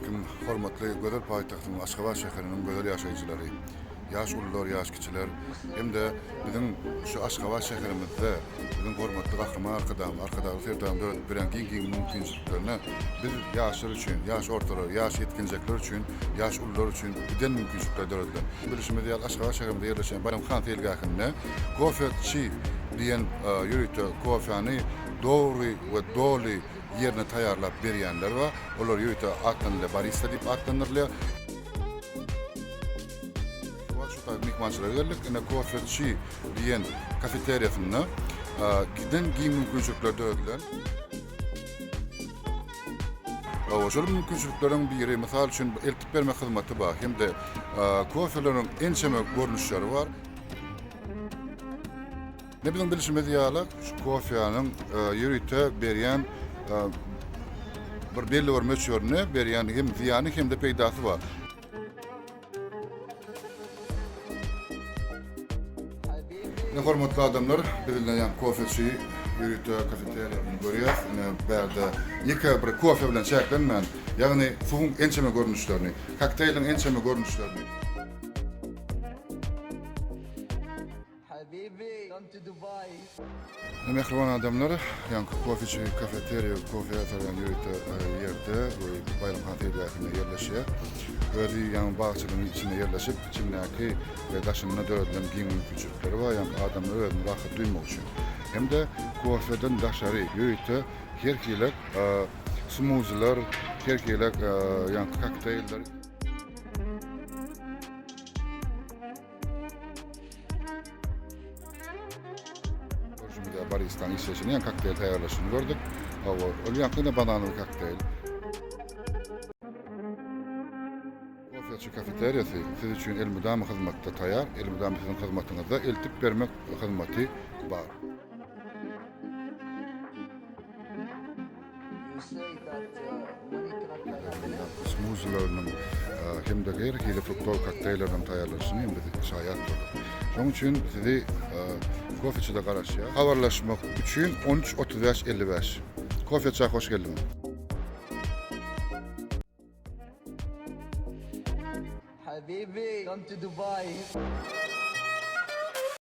aleýkum, hormatly gözel paýtagtymyz Aşgabat şäheriniň gözel ýaşaýjylary, ýaş ulular, ýaş kiçiler hem-de biziň şu Aşgabat şäherimizde biziň hormatly Gahryman Arkadagymyz, Arkadagly Serdarymyz döredip berýän giň-giň mümkinçiliklerine biz ýaşlar üçin, ýaş ortalar, ýaş ýetginjekler üçin, ýaş ulular üçin giden mümkinçilikler döredilen. Bilşimiz ýaly, Aşgabat şäherimizde ýerleşýän Baýram han seýilgähinde Kofe Çi diýen ýörite kofäni dogry we doly ýerine taýýarlap berýänler bar. Olar ýörite atlanylýar, barista diýip atlandyrylýar. Şu wagt şu taýda myhmançylyga geldik. Ine Kofeçi diýen kafeteriýasynda giden giň mümkinçilikler döredilen. Hawa, şol mümkinçilikleriň biri, mysal üçin, eltip bermek hyzmaty bar hem-de kofeleriň ençeme görnüşleri bar. Ine biziň bilşimiz ýaly, şu kofýanyň ýörite berýän bir belli bir möçberinde berýän hem zyýany hem-de peýdasy bar. Ine hormatly adamlar, biz indi ýaňky kofeçi ýörite kafeteriýasyny görýäs. Ine bärde ýeke bir kofe bilen çäklenmän, ýagny suwuň ençeme görnüşlerini, kokteýliň ençeme görnüşlerini, Mähriban adamlar, ýaňky kofeçi kafeteriýa, kofe ýasalýan ýörite ýerde we Baýram han seýilgähinde ýerleşýär. Özi ýaňy bagçylygyň içinde ýerleşip, içindäki we daşynda döredilen giň mümkinçilikleri bar, ýaňky adamlar özüni rahat duýmak üçin. Hem-de kofeden daşary ýörite her hili smuziler, her hili ýaňky kokteýller. Görşümiz ýaly baristanyň işleýşini, ýa kokteýl taýýarlaşyny gördük. Hawa, ol ýaňky-da bananly kokteýl. Kofeçi kafeteriýasy siz üçin elmydama hyzmatda taýýar, elmydama siziň hyzmatyňyzda eltip bermek hyzmaty bar. Smuzileriniň hem-de her hili fruktowy kokteýlleriniň taýýarlanyşyny hem biz şaýat bolduk. Şonuň üçin sizi Kofeçide garaşýar. Habarlaşmak üçin 13 35 55. Kofeçä hoş geldiňiz! Habibi come to Dubai.